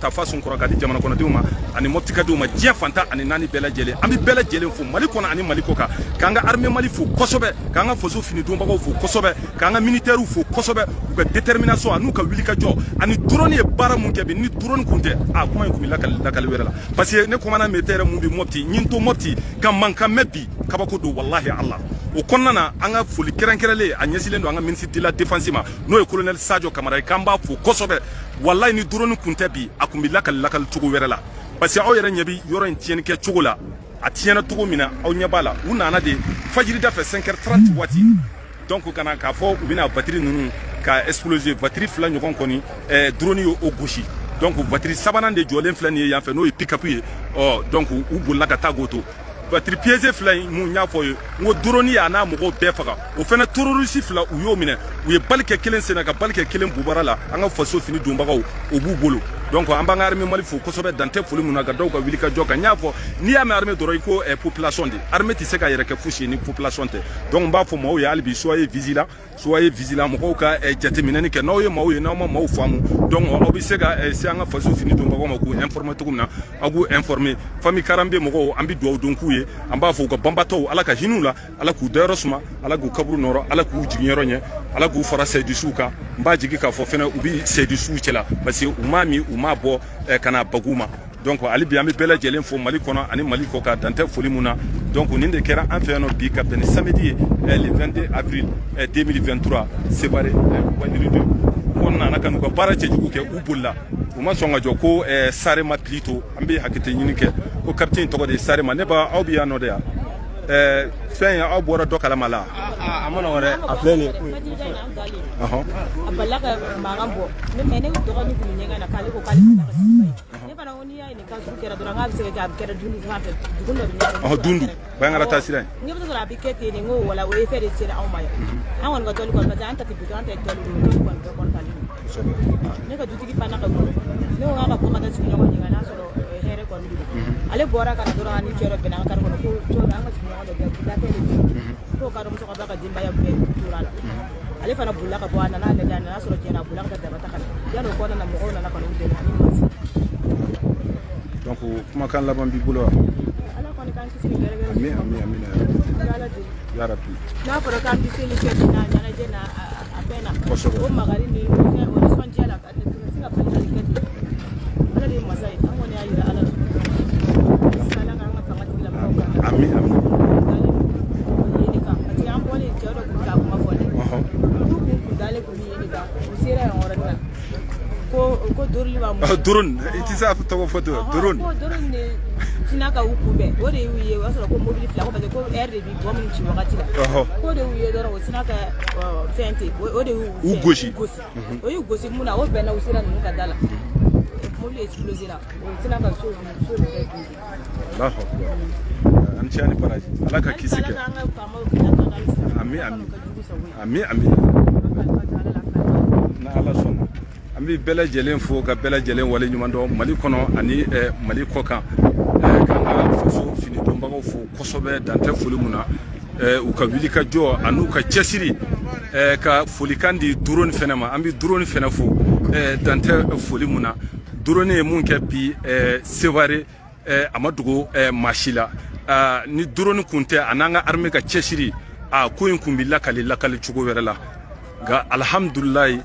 ta fasun kɔrɔ ka di jamana kɔnɔdenw ma ani Moptikadenw ma, diɲɛ fan 14 bɛɛ lajɛlen. An bɛ bɛɛ lajɛlen fo Mali kɔnɔ ani Mali kɔ kan, k'an ka armée Mali fo kosɛbɛ, k'an ka faso fini donbagaw fo kosɛbɛ, k'an ka militaires fo kosɛbɛ, u ka détermination an'u ka wulikajɔ ani drone ye baara mun kɛ bi. Ni drone kun tɛ, a kuma in kun bɛ lakali lakali wɛrɛ la, parce que ne commandant militaire mun bɛ Mopti, n to Mopti ka mankan mɛn bi, kabako don, walahi Ala. O kɔnɔna na, an ka foli kɛrɛnkɛrɛnlen a ɲɛsinnen don an ka ministre de la Défense ma, n'o ye colonel Sadio Kamara ye, k'an b'a fo kosɛbɛ. Walahi, ni drone kun tɛ bi, a kun bɛ lakali lakali cogo wɛrɛ la, parce que aw yɛrɛ ɲɛ bɛ yɔrɔ in tiɲɛni kɛ cogo la, a tiɲɛna cogo min na, aw ɲɛ b'a la. U nana de fajirida fɛ, 5h30 waati, donc ka na k'a fɔ u bɛna voiture ninnu ka exploser. Voiture fila ɲɔgɔn kɔni, drone ye o gosi. Donc voiture sabanan de jɔlen filɛ nin ye yan fɛ, n'o ye pick-up ye. Ɔ, donc u bolila ka taa k'o to. Voiture piégée fila in mun y'a fɔ ye, n ko drone y'a n'a mɔgɔw bɛɛ faga. O fɛnɛ terroriste fila, u y'o minɛ, u ye balle kɛ kelen sen na, ka balle kɛ kelen bubara la. An ka faso fini donbagaw, o b'u bolo. Donc an b'an ka armée Mali fo kosɛbɛ, dan tɛ foli mun na, ka dɔw ka wuli ka jɔ kan. N y'a fɔ, n'i y'a mɛn armée dɔrɔn, i ko population de. Armée tɛ se ka yɛrɛ kɛ fosi ye ni population tɛ. Donc n b'a fɔ maaw ye hali bi, soyez vigilant, soyez vigilant. Mɔgɔw ka jateminɛni kɛ. N'aw ye maaw ye, n'aw ma maaw faamu, donc aw bɛ se ka se an ka faso fini donbagaw ma k'u informer cogo min na, aw k'u informer. Famille Karanbe mɔgɔw, an bɛ dugawu don k'u ye. An b'a fɔ u ka banbatɔw, Ala ka hin'u la, Ala k'u dayɔrɔ suma, Ala k'u kaburu nɔrɔ, Ala k'u jiginyɔrɔ ɲɛ, Ala k'u fara sɛdisiw kan. N b'a jigi k'a fɔ fɛnɛ u bɛ sɛdisiw cɛla, parce que u m'a min, u m'a bɔ ka na bagu ma. Donc hali bi, an bɛ bɛɛ lajɛlen fo Mali kɔnɔ ani Mali kɔ kan, dan tɛ foli mun na. Donc nin de kɛra an fɛ yan nɔ bi, ka bɛn ni samedi ye, le 22 avril 2023, Sévaré Wajiri ko nana ka n'u ka baara cɛjugu kɛ. U bolila, u ma sɔn ka jɔ ko Sarema plutôt. An bɛ hakɛto ɲini kɛ ko capitaine tɔgɔ de ye Sarema. Ne ba, aw bɛ yan nɔ de yan, fɛn ye, aw bɔra dɔ kalama la? A ma nɔgɔn dɛ, a filɛ nin ye. A balila ka mankan bɔ ne, mais ne dɔgɔnin kun bɛ ɲɛgɛn na, k'ale ko k'ale bɛ ka sigi. Ne fana ko n'i y'a ye nin cas sugu kɛra dɔrɔn, k'a bɛ se ka kɛ a bɛ kɛra dundu fan fɛ, dugu dɔ bɛ ɲɛgɛn. Ɔhɔn, Dundu Bandiagara taa sira in. N bɛ sɔrɔ a bɛ kɛ ten de. N ko wala, o ye fɛn de sera anw ma yan. An kɔni ka tɔli kɔni, parce que an ta tɛ bitɔn, an ta ye tɔli de ye, tɔli kɔni bɛɛ kɔrɔtalen don. Ne ka dutigi panna ka bolo, ne ko k'a ka bɔ ka taa sigiɲɔgɔn ɲininka n'a sɔrɔ hɛrɛ kɔni don. Ale bɔra ka na dɔrɔn, ani cɛ dɔ bɛnna an ka kari kɔnɔ ko cɛ an ka sigiɲɔgɔn dɔ bɛ dafɛ de bɛ ko ka musokɔrɔba ka denbaya bɛɛ tora la. Ale fana bolila ka bɔ, a nana lajɛ, a nana sɔrɔ tiɲɛna, a bolila ka taa daba ta ka na. Yanni o kɔnɔna na, mɔgɔw nana ka n'u dɛmɛ ani masi. Donc kumakan laban b'i bolo wa? Ala kɔni k'an kisi nin gɛrɛgɛrɛ. Ami, ami, ami. Ala deli. Ya Rabbi. N'a fɔra k'an bɛ seli kɛ nin na ɲɛnajɛ na a fɛn na. O makari ni fɛn, o nisɔndiya la, ka se ka bali ka nin kɛ ten. Ala de ye masa ye, an kɔni y'a yira Ala la. Ala k'an ka fanga tigilamɔgɔw kan. Ami, ami. Yen kan, parce que an bɔlen, cɛ dɔ kun k'a kuma fɔ ne du kun dalen kun bɛ yen kan, u sera yan yɔrɔnin na ko dorili b'a mun. Drone, i tɛ se a tɔgɔ fɔ ten, drone. Ko drone de tina ka u kunbɛn, o de y'u ye. O y'a sɔrɔ ko mobili fila ko, parce que ko air de bi bɔ minnu ci wagati la. Ko de y'u ye dɔrɔn, o sina ka fɛn ten, o de y'u U gosi. Gosi, o y'u gosi mun na, o bɛnna u sera ninnu ka da la, mobili explosé la, o sina ka so bɛɛ dun. Allahu akbar, an cɛ ni baraji, Ala ka kisi kɛ. Ami, ami, ami, ami. Na Ala sɔnna, an bɛ bɛɛ lajɛlen fo ka bɛɛ lajɛlen wale ɲuman dɔn Mali kɔnɔ ani Mali kɔ kan, k'an ka faso fini donbagaw fo kosɛbɛ, dan tɛ foli mun na, u ka wuli ka jɔ an'u ka cɛsiri, ka folikan di drone fɛnɛ ma. An bɛ drone fɛnɛ fo, dan tɛ foli mun na. Drone ye mun kɛ bi Sévaré, a ma dogo maa si la. Ni drone kun tɛ, a n'an ka armée ka cɛsiri, a ko in kun bɛ lakali lakali cogo wɛrɛ la. Nka alihamudulilayi,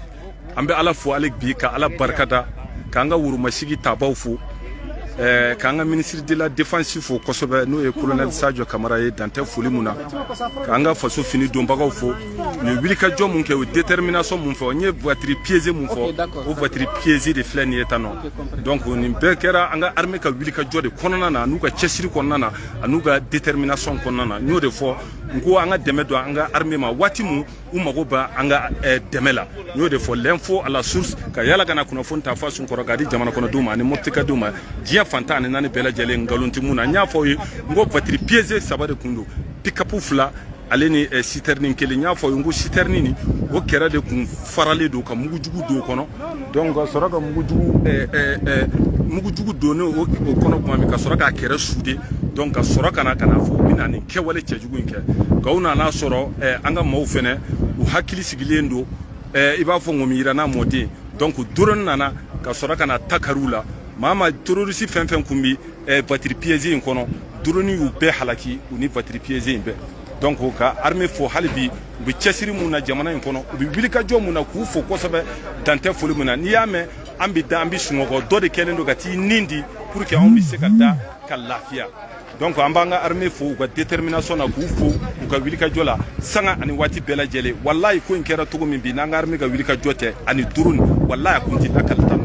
an bɛ Ala fo hali bi, ka Ala barikada, k'an ka woromasigi tabaw fo, k'an ka ministre de la Défense fo kosɛbɛ, n'o ye colonel Sadio Kamara ye, dan tɛ foli mun na, k'an ka faso fini donbagaw fo. U ye wulikajɔ mun kɛ, u ye détermination mun fɔ. N ye voiture piégée mun fɔ, o voiture piégée de filɛ nin ye tan nɔ. Donc nin bɛɛ kɛra an ka armée ka wulikajɔ de kɔnɔna na, n'u ka cɛsiri kɔnɔna na, an'u ka détermination kɔnɔna na. N y'o de fɔ, n ko an ka dɛmɛ don an ka armée ma waati mun u mago bɛ an ka dɛmɛ la. N y'o de fɔ, l'info à la source, ka yala ka na kunnafoni ta fɔ sun kɔrɔ k'a di jamana kɔnɔdenw ma ani Moptikadenw ma, diɲɛ fan 14 bɛɛ lajɛlen. Nkalon tɛ mun na, n y'a fɔ aw ye, n ko voiture piégée saba de kun don, pick-up fila ale ni citerne kelen. N y'a fɔ aw ye, n ko citerne nin, o kɛrɛ de kun faralen don ka mugujugu don o kɔnɔ. Donc ka sɔrɔ ka mugujugu donnen o kɔnɔ tuma min, ka sɔrɔ k'a kɛrɛ souder, donc ka sɔrɔ ka na fɔ u bɛna nin kɛwale cɛjugu in kɛ. Nka u nana sɔrɔ an ka maaw fɛnɛ, u hakili sigilen don, i b'a fɔ ŋɔmi yira n'a mɔden. Donc drone nana ka sɔrɔ ka na ta kari u la. Maa ma terroriste fɛn fɛn kun bi voiture piégée in kɔnɔ, drone y'u bɛɛ halaki, u ni voiture piégée in bɛɛ. Donc ka armée fo hali bi, u bɛ cɛsiri mun na jamana in kɔnɔ, u bɛ wulikajɔ mun na, k'u fo kosɛbɛ, dan tɛ foli mun na. N'i y'a mɛn an bɛ da, an bɛ sunɔgɔ, dɔ de kɛlen don ka t'i nin di pour que anw bɛ se ka da ka lafiya. Donc an b'an ka armée fo u ka détermination na, k'u fo u ka wulikajɔ la sanga ani waati bɛɛ lajɛlen. Walayi, ko in kɛra cogo min bi, n'an ka armée ka wulikajɔ tɛ ani drone, walayi a kun tɛ lakalita.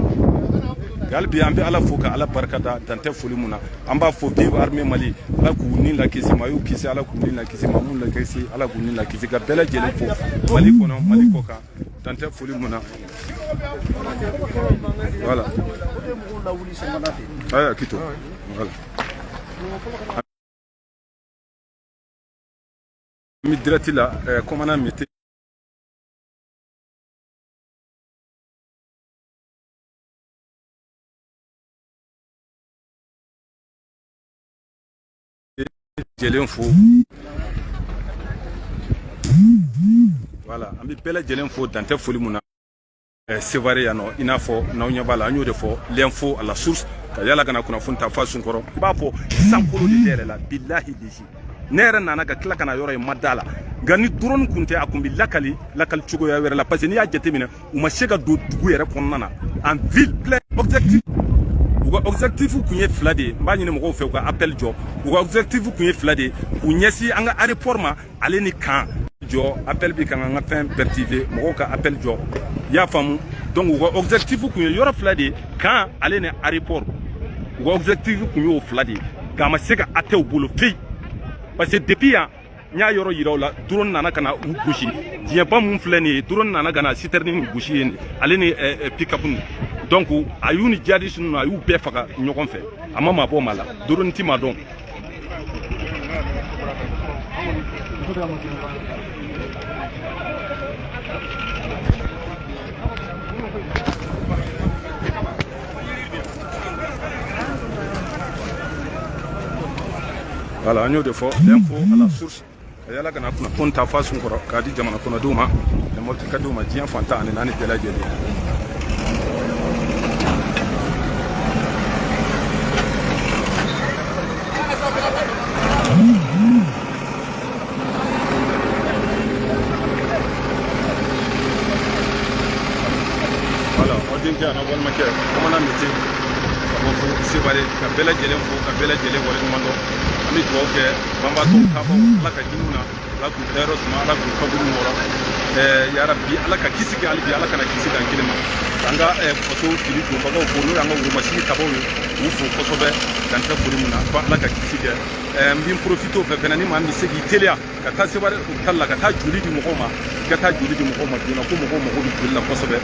Hali bi an bɛ Ala fo ka Ala barika da, dan tɛ foli mun na. An b'a fɔ vive armée Mali, Ala k'u ni lakisi, maa y'u kisi, Ala k'u ni lakisi, maa mun lakisi, Ala k'u ni lakisi. Ka bɛɛ lajɛlen fo Mali kɔnɔ, Mali kɔ kan, dan tɛ foli mun na. Voilà, aya kito, voilà, an bɛ direct la, commandant Mete. Lajɛlen fo, voilà, an bɛ bɛɛ lajɛlen fo, dan tɛ foli mun na. Sevare yan nɔ, i n'a fɔ n'aw ɲɛ b'a la, an y'o de fɔ, l'info à la source, ka yala ka na kunnafoni ta fa sunkɔrɔ. I b'a fɔ sankolo de dayɛlɛ la, bilahi lisi. Ne yɛrɛ nana ka tila ka na yɔrɔ in ma da la, nka ni drone kun tɛ, a kun bɛ lakali lakali cogoya wɛrɛ la, parce que n'i y'a jateminɛ, u ma se ka don dugu yɛrɛ kɔnɔna na en ville plein objectif. U ka objectif kun ye fila de ye. N b'a ɲini mɔgɔw fɛ u ka appel jɔ. U ka objectif kun ye fila de ye, k'u ɲɛsin an ka aéroport ma, ale ni camp jɔ. Appel bi kan an ka fɛn pertiver, mɔgɔw ka appel jɔ, i y'a faamu. Donc u ka objectif kun ye yɔrɔ fila de ye, camp ale ni aéroport. U ka objectif kun y'o fila de ye, nka a ma se ka atteindre u bolo fewu, parce que depuis yan n y'a yɔrɔ yira u la, drone nana ka na u gosi. Diɲɛba mun filɛ nin ye, drone nana ka na citerne nin gosi yen, ale ni pick-up nin. Donc a y'u ni djihadiste ninnu, a y'u bɛɛ faga ɲɔgɔn fɛ, a ma maa bɔ maa la, drone ti maa dɔn. Voilà, an y'o de fɔ, l'info à la source, ka yala ka na kunnafoni ta fa sun kɔrɔ k'a di jamana kɔnɔdenw ma, mɔptikadenw ma, diɲɛ fantan ani naani bɛɛ lajɛlen. Voilà, aw denkɛ a n'a balimakɛ bamanan Mete ka bɔ fo Sevare, ka bɛɛ lajɛlen fo, ka bɛɛ lajɛlen waleɲuman dɔn. An bɛ dugawu kɛ banbaatɔw tabaw, Ala ka hinɛ u na, Ala k'u dayɔrɔ suma, Ala k'u kaburu nɔrɔ. Yarabi, Ala ka kisi kɛ hali bi, Ala kana kisi d'an kelen ma. K'an ka faso fini donbagaw fo, n'o y'an ka woromasigi tabaw ye, k'u fo kosɛbɛ, dan tɛ foli mun na, ko Ala ka kisi kɛ. N bɛ n profiter o fɛ fɛnɛ, ni maa min bɛ se k'i teliya ka taa Sevare hôpital la ka taa joli di mɔgɔw ma, i ka taa joli di mɔgɔw ma joona, ko mɔgɔw mago bɛ joli la kosɛbɛ.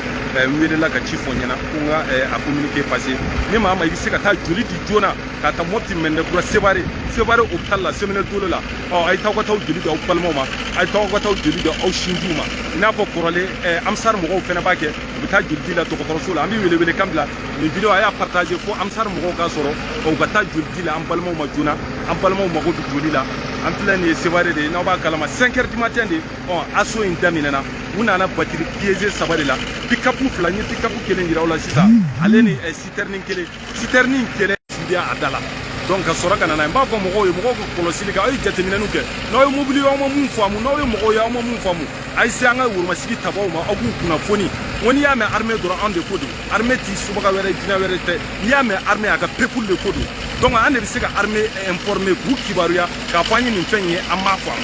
N welela ka ci fɔ n ɲɛna ko n ka a communiqué passé. Ni maa ma i bɛ se ka taa joli di joona, ka taa Mopti Mɛndɛkura Sevare, Sevare hôpital la, Semene Dolo la, ɔ a ye taa aw ka taa joli di aw balimaw ma, a ye taa aw ka taa joli di aw sinjiw ma. I n'a fɔ kɔrɔlen, Ansar mɔgɔw fɛnɛ b'a kɛ, u bɛ taa joli di la dɔgɔtɔrɔso la. An bɛ wele kan bila, nin vidéo a y'a partager fo Ansar mɔgɔw ka sɔrɔ, u ka taa joli di la an balimaw ma joona. An balimaw mago bɛ joli la. An filɛ nin ye Sevare de ye, n'aw b'a kalama, 5 heures du matin de ɔ assaut in daminɛna. U nana voiture piégée saba de la, pick-up fila. N ye pick-up kelen yira aw la sisan, ale ni citerne kelen, citerne kelen bɛ a da la. Donc ka sɔrɔ ka na n'a ye, n b'a fɔ mɔgɔw ye, mɔgɔw ka kɔlɔsili kɛ, aw ye jateminɛniw kɛ. N'aw ye mobili ye aw ma mun faamu, n'aw ye mɔgɔw ye aw ma mun faamu, a ye se an ka woromasigi tabaw ma, aw k'u kunnafoni. N ko n'i y'a mɛn armée dɔrɔn, anw de ko don. Armée ti subaga wɛrɛ, jinɛ wɛrɛ tɛ. N'i y'a mɛn armée, a ka peuple de ko don. Donc an de bɛ se ka armée informer, k'u kibaruya k'a fɔ an ye nin fɛn in ye, an m'a faamu.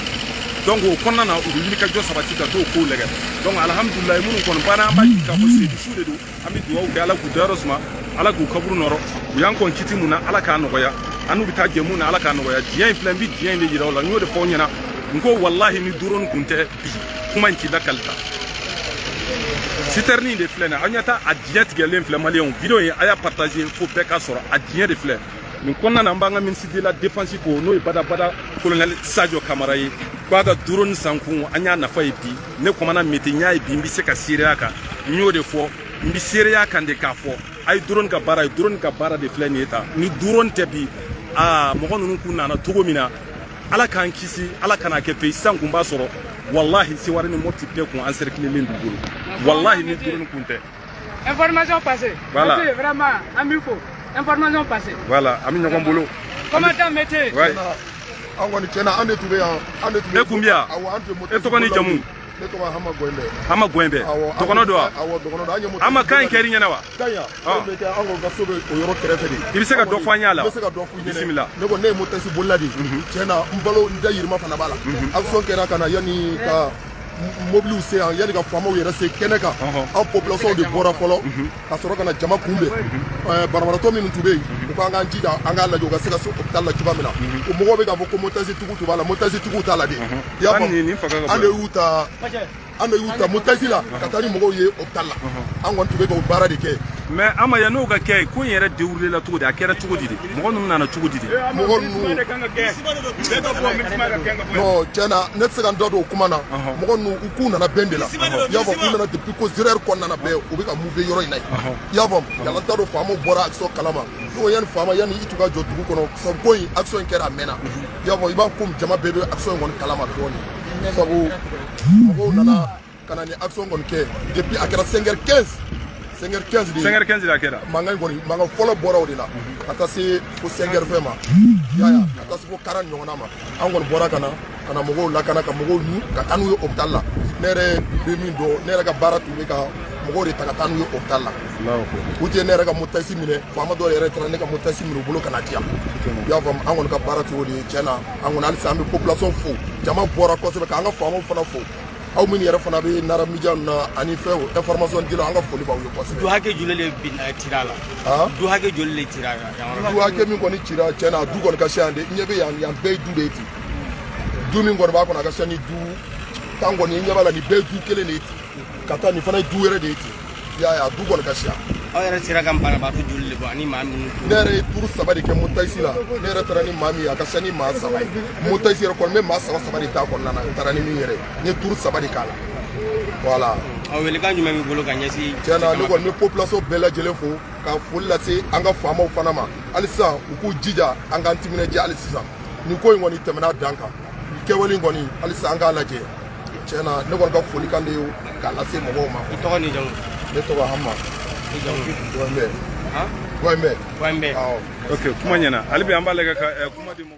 Donc o kɔnɔna na, u bɛ wuli ka jɔ sabati ka t'o kow lajɛ. Donc alhamdulilayi, minnu kɔni banna, an b'a jigin k'a fɔ seyidu de don. An bɛ dugawu kɛ, Ala k'u dayɔrɔ suma, Ala k'u kaburu nɔrɔ. U y'an kɔn kiti mun na, Ala k'a nɔgɔya. An n'u bɛ taa jɛ mun na, Ala k'a nɔgɔya. Diɲɛ in filɛ, n bɛ diɲɛ in de yira aw la. N y'o de fɔ aw ɲɛna, n ko walahi, ni drone kun tɛ bi, kuma in t'i lakalita. Citerne in de filɛ nin ye, aw ɲɛ taa a diɲɛ tigɛlen filɛ. Maliyɛnw, vidéo in a y'a partager fo bɛɛ ka sɔrɔ. A diɲɛ de filɛ nin kɔnɔna na. An b'an ka ministre de la défense fo, n'o ye badabada colonel Sadio Kamara ye, k'a ka drone san kun, an y'a nafa ye bi. Ne kɔmana Mete, n y'a ye bi, n bɛ se ka seereya kan. N y'o de fɔ, n bɛ seereya kan de k'a fɔ a ye drone ka baara ye. Drone ka baara de filɛ nin ye tan. Ni drone tɛ bi, aa mɔgɔ ninnu kun nana cogo min na, Ala k'an kisi, Ala kana kɛ peyi. Sisan kun b'a sɔrɔ walahi Seware ni Mopti bɛɛ kun encercler len b'u bolo, walahi, ni drone kun tɛ. Information passée. Voilà. Merci, vraiment, an b'i fo. Information passée. Voilà, an bɛ ɲɔgɔn bolo. Commandant métier. Ouais. An kɔni, tiɲɛna, an de tun bɛ yan, an de tun bɛ. E kun bɛ yan? Awɔ, an tun ye. E tɔgɔ ni jamu? Ne tɔgɔ Hama Gɔyinbɛ. Hama Gɔyinbɛ. Awɔ. Dɔgɔnɔ don wa? Awɔ, dɔgɔnɔ don. An ye. Hama, kan in kɛr'i ɲɛna wa? Kan yan, an bɛ kɛ, an kɔni ka so bɛ o yɔrɔ kɛrɛfɛ de. I bɛ se ka dɔ fɔ an ye a la? N bɛ se ka dɔ f'u ɲɛna. Bisimila. Ne ko ne ye mototaxi bolila de ye. Tiɲɛna, n balo n dayirimɛ fana b'a la. Action kɛra ka na, yanni ka mobiliw se yan, yanni ka faamaw yɛrɛ se kɛnɛ kan, an population de bɔra fɔlɔ ka sɔrɔ ka na jama kunbɛn. Banabagatɔ minnu tun bɛ yen, u ko an k'an jija, an k'a lajɛ u ka se ka se hôpital la cogoya min na. O mɔgɔw bɛ k'a fɔ ko mototaxi tigiw tun b'a la, mototaxi tigiw t'a la de. I y'a An nin fanga ka bon. An de y'u ta, an de y'u ta mototaxi la ka taa ni mɔgɔw ye hôpital la. An kɔni tun bɛ k'o baara de kɛ. Mais Ama, yan'o ka kɛ, ko in yɛrɛ déroulé la cogo di? A kɛra cogo di de? Mɔgɔ ninnu nana cogo di de? Mɔgɔ ninnu, non, tiɲɛ na, ne tɛ se ka n da don o kuma na. Mɔgɔ ninnu, u k'u nana bɛn de la. I y'a fɔ, u nana depuis ko 0 heure kɔnɔna na bɛɛ, u bɛ ka mouver yɔrɔ in na yen. I y'a faamu, yala n t'a dɔn faamaw bɔra action kalama. Ne ko yanni faama, yanni i tun ka jɔ dugu kɔnɔ, sabu ko in, action in kɛra a mɛnna. I y'a fɔ, i b'a komi jama bɛɛ bɛ action in kɔni kalama dɔɔni, sabu mɔgɔw nana ka na ni action kɔni kɛ depuis a kɛra 5h15, 5h15 de. 5h15 de a kɛra. Mankan in kɔni, mankan fɔlɔ bɔra o de la ka taa se fo 5h20 ma. I y'a ye, ka taa se fo 40 ɲɔgɔnna ma. An kɔni bɔra ka na mɔgɔw lakana, ka mɔgɔw ɲu ka taa n'u ye hôpital la. Ne yɛrɛ bɛ min dɔn, ne yɛrɛ ka baara tun bɛ ka mɔgɔw de ta ka taa n'u ye hôpital la. U tɛ ne yɛrɛ ka mototaxi minɛ, faama dɔw yɛrɛ taara ne ka mototaxi minɛ u bolo ka na di yan. I y'a faamu, an kɔni ka baara cogo de ye. Tiɲɛ na, an kɔni, halisa an bɛ population fo, jama bɔra kosɛbɛ, k'an ka faamaw fana fo. Aw minnu yɛrɛ fana bɛ Nara Media ninnu na ani fɛn information dilaw, an ka foli b'aw ye kosɛbɛ. Du hakɛ joli de binna cira la? Ah? Du hakɛ joli de cira yan yɔrɔ la? Du hakɛ min kɔni cira, tiɲɛ na, du kɔni ka siya yan de. Ɲɛ bɛ yan, yan bɛɛ ye du de ye ten. Du min kɔni b'a kɔnɔ, a ka siya ni du 10 kɔni ye. Ɲɛ b'a la, nin bɛɛ ye du kelen de ye ten, ka taa nin fana ye du wɛrɛ de ye ten. I y'a ye, a du kɔni ka siya. Aw yɛrɛ sera ka banabaatɔ joli de bɔ ani maa minnu? Ne yɛrɛ ye tour saba de kɛ mototaxi la. Ne yɛrɛ taara ni maa min ye, a ka siya ni maa saba ye. Mototaxi yɛrɛ kɔni, n bɛ maa saba saba de t'a kɔnɔna na. N taara ni min yɛrɛ ye, n ye tour saba de k'a la, voilà. Aw, welekan jumɛn b'i bolo ka ɲɛsin? Tiɲɛ na, ne kɔni bɛ population bɛɛ lajɛlen fo, ka foli lase an ka faamaw fana ma. Hali sisan, u k'u jija, an k'an timinadiya. Hali sisan, nin ko in kɔni tɛmɛna dan kan, nin kɛwale in kɔni, hali sisan an k'a lajɛ. Tiɲɛ na, ne kɔni ka folikan de ye k'a lase mɔgɔw ma. I tɔgɔ ni jamu? Ne tɔgɔ Hama. I jamu? Gɔnbɛ. Han? Gɔnbɛ. Gɔnbɛ. Awɔ. Ok, kuma ɲɛna. Hali bi an b'a lajɛ ka kuma di mɔgɔ